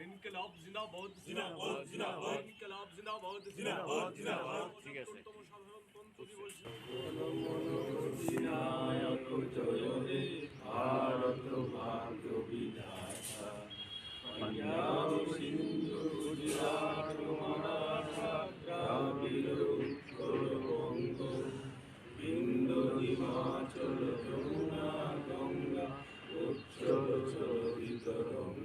ইনকিলাব জিন্দাবাদ, জিন্দাবাদ, জিন্দাবাদ। ইনকিলাব জিন্দাবাদ, জিন্দাবাদ, জিন্দাবাদ। ঠিক আছে। সাধারণতন্ত্র দিবস। ভারত ভাগ্য বিধাতা, পাঞ্জাব সিন্ধু গুজরাট মারাঠা দ্রাবিড় উৎকল বঙ্গ, সিন্ধু হিমাচল যমুনা গঙ্গা উৎকল জলধি তরঙ্গ।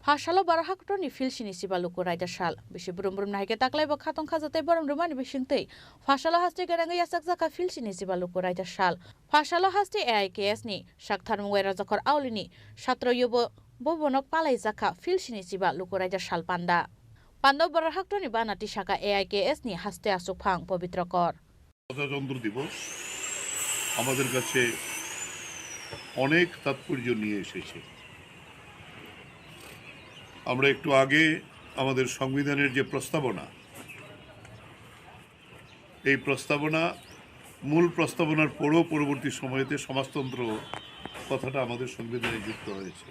Phasalo baro haktorni Philsini Siba Luku Raida Sal. Bisi brum brum nahaikhe taklaibo khatong khaja tei borom rwmani bisingtwi Phasalo haste gwnangwi yachakjakha Philsini Siba Luku Raida Sal. Phasalo haste A I K S ni saktharmung bai Rajakhor Aulini Satro Yuba Bhabono palaijaka Philsini Siba Luku Raida Sal Panda. Panda o baro haktorni bana tisaka A I K S ni haste asukphang Pobitro Kor. প্রজাতন্ত্র দিবস আমাদের কাছে অনেক তাৎপর্য নিয়ে এসেছে। আমরা একটু আগে আমাদের সংবিধানের যে প্রস্তাবনা, এই প্রস্তাবনা, মূল প্রস্তাবনার পরও পরবর্তী সময়তে সমাজতন্ত্র কথাটা আমাদের সংবিধানে যুক্ত হয়েছে।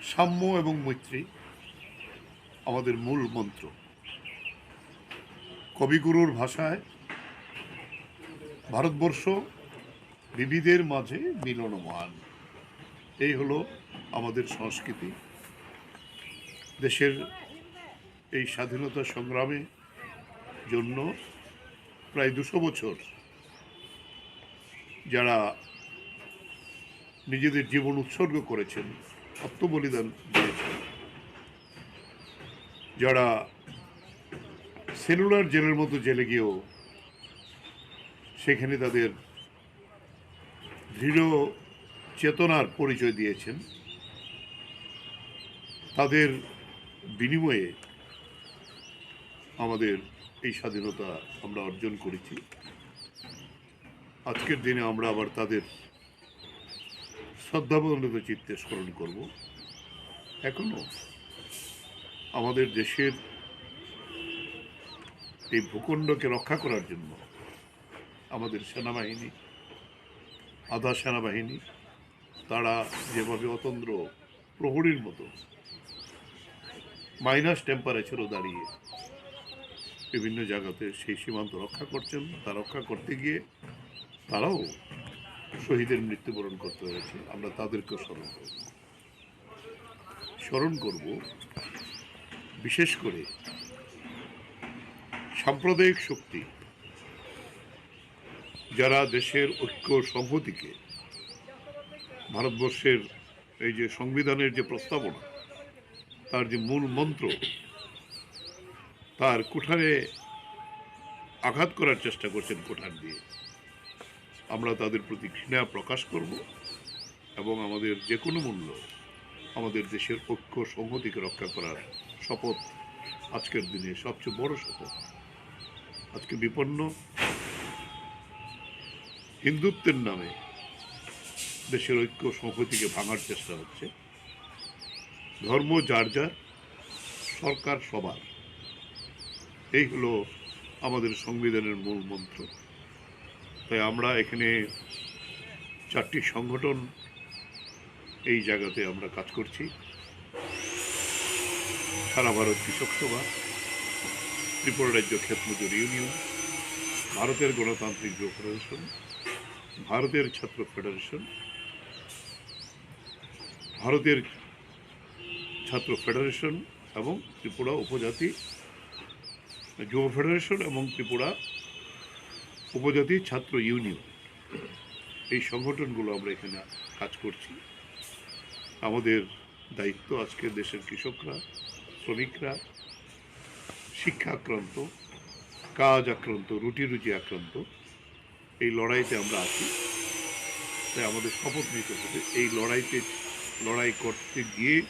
সাম্য এবং মৈত্রী আমাদের মূল মন্ত্র। কবিগুরুর ভাষায়, "ভারতবর্ষ বিবিধের মাঝে মিলনমান", এই হলো আমাদের সংস্কৃতি। দেশের এই স্বাধীনতা সংগ্রামে জন্য প্রায় দুশো বছর যারা নিজেদের জীবন উৎসর্গ করেছেন, আত্মবলিদান দিয়েছেন, যারা সেলুলার জেলের মতো জেলে গিয়েও সেখানে তাদের দৃঢ় চেতনার পরিচয় দিয়েছেন, তাদের বিনিময়ে আমাদের এই স্বাধীনতা আমরা অর্জন করেছি। আজকের দিনে আমরা আবার তাদের শ্রদ্ধাবন্দনা চিত্তে স্মরণ করব। এখনো আমাদের দেশের এই ভূখণ্ডকে রক্ষা করার জন্য আমাদের সেনাবাহিনী, আধা সেনাবাহিনী, তারা যেভাবে অতন্দ্র প্রহরীর মতো মাইনাস টেম্পারেচারও দাঁড়িয়ে বিভিন্ন জায়গাতে সেই সীমান্ত রক্ষা করছেন, তা রক্ষা করতে গিয়ে তারাও শহীদের মৃত্যুবরণ করতে হয়েছে। আমরা তাদেরকেও স্মরণ করব, স্মরণ করব। বিশেষ করে সাম্প্রদায়িক শক্তি যারা দেশের ঐক্য সংহতিকে, ভারতবর্ষের এই যে সংবিধানের যে প্রস্তাবনা, তার যে মূল মন্ত্র, তার কুঠারে আঘাত করার চেষ্টা করছেন কুঠার দিয়ে, আমরা তাদের প্রতি ঘৃণা প্রকাশ করব এবং আমাদের যে কোনো মূল্য আমাদের দেশের ঐক্য সংহতিকে রক্ষা করার শপথ, আজকের দিনে সবচেয়ে বড় শপথ। আজকে বিপন্ন হিন্দুত্বের নামে দেশের ঐক্য সংহতিকে ভাঙার চেষ্টা হচ্ছে। ধর্ম যার যার, সরকার সবার, এই হলো আমাদের সংবিধানের মূল মন্ত্র। তাই আমরা এখানে চারটি সংগঠন এই জায়গাতে আমরা কাজ করছি। সারা ভারত কৃষক সভা, ত্রিপুরা রাজ্য ক্ষেত মজুর ইউনিয়ন, ভারতের গণতান্ত্রিক যুব ফেডারেশন, ভারতের ছাত্র ফেডারেশন, ভারতের ছাত্র ফেডারেশন এবং ত্রিপুরা উপজাতি যুব ফেডারেশন এবং ত্রিপুরা উপজাতি ছাত্র ইউনিয়ন, এই সংগঠনগুলো আমরা এখানে কাজ করছি। আমাদের দায়িত্ব আজকে দেশের কৃষকরা, শ্রমিকরা, শিক্ষা আক্রান্ত, কাজ আক্রান্ত, রুটি রুজি আক্রান্ত, এই লড়াইতে আমরা আছি। তাই আমাদের শপথ নিতে হবে, এই লড়াইতে, লড়াই করতে গিয়ে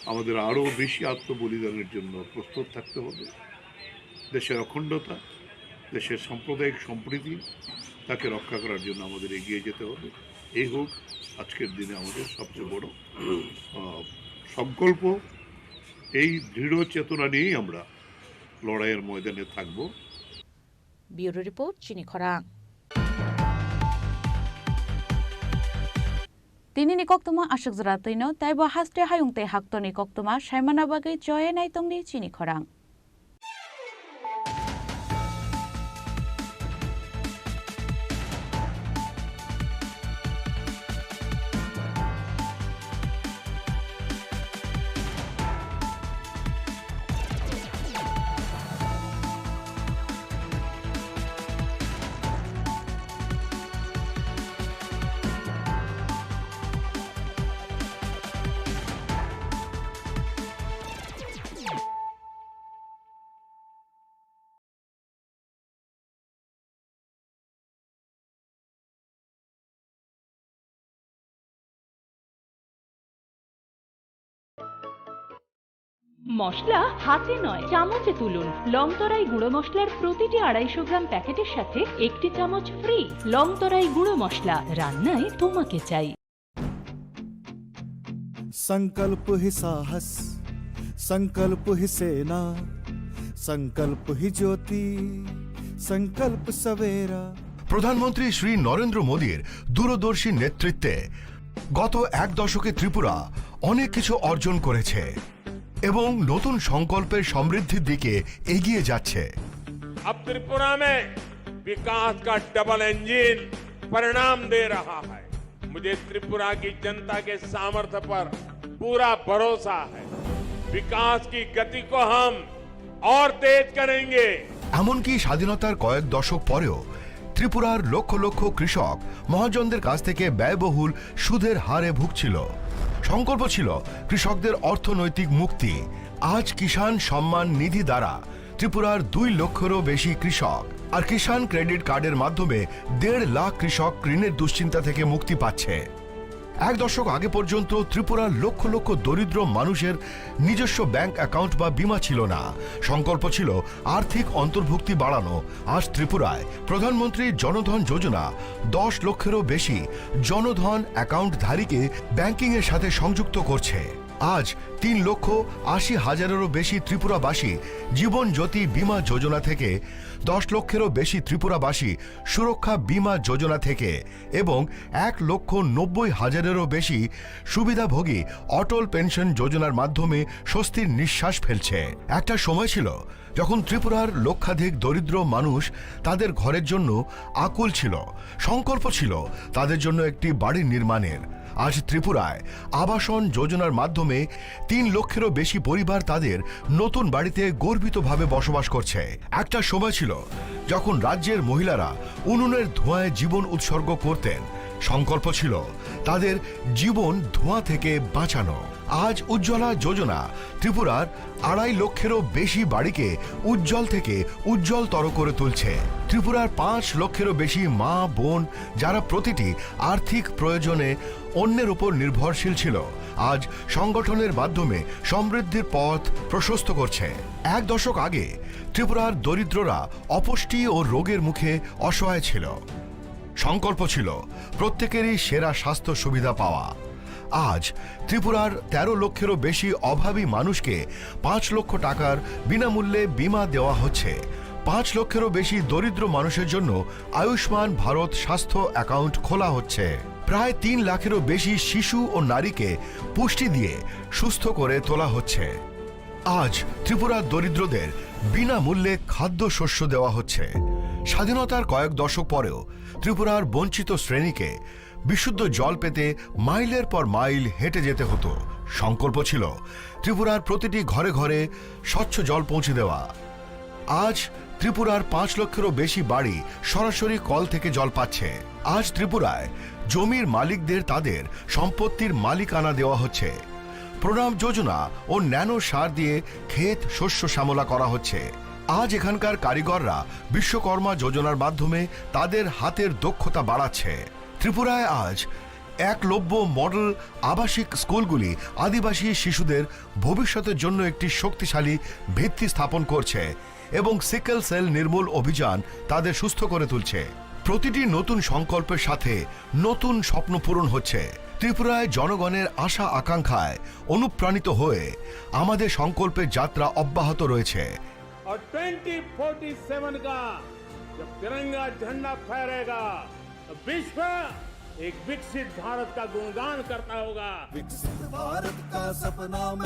আমাদের আরও বেশি আত্মবলিদানের জন্য প্রস্তুত থাকতে হবে। দেশের অখণ্ডতা, দেশের সাম্প্রদায়িক সম্প্রীতি, তাকে রক্ষা করার জন্য আমাদের এগিয়ে যেতে হবে। এই হোক আজকের দিনে আমাদের সবচেয়ে বড়, আহ, সংকল্প। এই দৃঢ় চেতনা নিয়েই আমরা লড়াইয়ের ময়দানে থাকব। Bureau Report, Chini Khorang. Tini ni koktwma aswk jora twino, taibo haste hayung tei haktorni koktwma saimana bagwi choye naitongdi Chini Khorang. মশলা হাতে নয়, চামচে তুলুন। লংতরাই গুঁড়ো মশলার প্রতিটি আড়াইশো গ্রাম প্যাকেটের সাথে একটি চামচ ফ্রি। লংতরাই গুঁড়ো মশলা, রান্নায় তোমাকে চাই। संकल्प ही साहस, संकल्प ही सेना, संकल्प ही ज्योति, संकल्प सवेरा। প্রধানমন্ত্রী শ্রী নরেন্দ্র মোদীর দূরদর্শী নেতৃত্বে গত এক দশকে ত্রিপুরা অনেক কিছু অর্জন করেছে এবং নতুন সংকল্পের সমৃদ্ধির দিকে এগিয়ে যাচ্ছে। अब त्रिपुरा में विकास का डबल इंजन परिणाम दे रहा है। मुझे त्रिपुरा की जनता के सामर्थ्य पर पूरा भरोसा है। विकास की गति को हम और तेज करेंगे। এমনকি স্বাধীনতার কয়েক দশক পরেও ত্রিপুরার লক্ষ লক্ষ কৃষক মহাজনদের কাছ থেকে ব্যয়বহুল সুদের হারে ভুগছিল। সংকল্প ছিল কৃষকদের অর্থনৈতিক মুক্তি। আজ কিষাণ সম্মান নিধি দ্বারা ত্রিপুরার দুই লক্ষেরও বেশি কৃষক আর কিষাণ ক্রেডিট কার্ডের মাধ্যমে দেড় লাখ কৃষক ঋণের দুশ্চিন্তা থেকে মুক্তি পাচ্ছে। এক দশক আগে পর্যন্ত ত্রিপুরার লক্ষ লক্ষ দরিদ্র মানুষের নিজস্ব ব্যাংক অ্যাকাউন্ট বা বীমা ছিল না। সংকল্প ছিল আর্থিক অন্তর্ভুক্তি বাড়ানো। আজ ত্রিপুরায় প্রধানমন্ত্রী জনধন যোজনা দশ লক্ষেরও বেশি জনধন অ্যাকাউন্টধারীকে ব্যাংকিংয়ের সাথে সংযুক্ত করছে। আজ তিন লক্ষ আশি হাজারেরও বেশি ত্রিপুরাবাসী জীবন জ্যোতি বীমা যোজনা থেকে, দশ লক্ষেরও বেশি ত্রিপুরাবাসী সুরক্ষা বীমা যোজনা থেকে এবং এক লক্ষ নব্বই হাজারেরও বেশি সুবিধাভোগী অটল পেনশন যোজনার মাধ্যমে স্বস্তির নিঃশ্বাস ফেলছে। একটা সময় ছিল যখন ত্রিপুরার লক্ষাধিক দরিদ্র মানুষ তাদের ঘরের জন্য আকুল ছিল, সংকল্প ছিল তাদের জন্য একটি বাড়ি নির্মাণের। আজ ত্রিপুরায় আবাসন যোজনার মাধ্যমে তিন লক্ষেরও বেশি পরিবার তাদের নতুন বাড়িতে গর্বিতভাবে বসবাস করছে। একটা সময় ছিল যখন রাজ্যের মহিলারা উনুনের ধোঁয়ায় জীবন উৎসর্গ করতেন। সংকল্প ছিল তাদের জীবন ধোঁয়া থেকে বাঁচানো। আজ উজ্জ্বলা যোজনা ত্রিপুরার আড়াই লক্ষেরও বেশি বাড়িকে উজ্জ্বল থেকে উজ্জ্বলতর করে তুলছে। ত্রিপুরার পাঁচ লক্ষেরও বেশি মা বোন, যারা প্রতিটি আর্থিক প্রয়োজনে অন্যের উপর নির্ভরশীল ছিল, আজ সংগঠনের মাধ্যমে সমৃদ্ধির পথ প্রশস্ত করছে। এক দশক আগে ত্রিপুরার দরিদ্ররা অপুষ্টি ও রোগের মুখে অসহায় ছিল। সংকল্প ছিল প্রত্যেকেরই সেরা স্বাস্থ্য সুবিধা পাওয়া। আজ ত্রিপুরার তেরো লক্ষেরও বেশি অভাবী মানুষকে পাঁচ লক্ষ টাকার বিনামূল্যে বীমা দেওয়া হচ্ছে। পাঁচ লক্ষেরও বেশি দরিদ্র মানুষের জন্য আয়ুষ্মান ভারত স্বাস্থ্য অ্যাকাউন্ট খোলা হচ্ছে। প্রায় তিন লাখেরও বেশি শিশু ও নারীকে পুষ্টি দিয়ে সুস্থ করে তোলা হচ্ছে। আজ ত্রিপুরার দরিদ্রদের বিনামূল্যে খাদ্যশস্য দেওয়া হচ্ছে। স্বাধীনতার কয়েক দশক পরেও ত্রিপুরার বঞ্চিত শ্রেণীকে বিশুদ্ধ জল পেতে মাইলের পর মাইল হেঁটে যেতে হতো। সংকল্প ছিল ত্রিপুরার প্রতিটি ঘরে ঘরে স্বচ্ছ জল পৌঁছে দেওয়া। আজ ত্রিপুরার পাঁচ লক্ষেরও বেশি বাড়ি সরাসরি কল থেকে জল পাচ্ছে। আজ ত্রিপুরায় জমির মালিকদের তাদের সম্পত্তির মালিকানা দেওয়া হচ্ছে। প্রণাম যোজনা ও ন্যানো সার দিয়ে ক্ষেত শস্য শ্যামলা করা হচ্ছে। আজ এখানকার কারিগররা বিশ্বকর্মা যোজনার মাধ্যমে তাদের হাতের দক্ষতা বাড়াচ্ছে। ত্রিপুরায় আজ একলব্য মডেল আবাসিক স্কুলগুলি আদিবাসী শিশুদের ভবিষ্যতের জন্য একটি শক্তিশালী ভিত্তি স্থাপন করছে এবং সিকেল সেল নির্মূল অভিযান তাদের সুস্থ করে তুলছে। প্রতিটি নতুন সংকল্পের সাথে নতুন স্বপ্ন পূরণ হচ্ছে। ত্রিপুরায় জনগণের আশা আকাঙ্ক্ষায় অনুপ্রাণিত হয়ে আমাদের সংকল্পের যাত্রা অব্যাহত রয়েছে। और ट्वेंटी फ़ोर्टी सेवन का जब तिरंगा झंडा फहरेगा, तो विश्व एक विकसित भारत का गुणगान करता होगा। विकसित भारत का सपना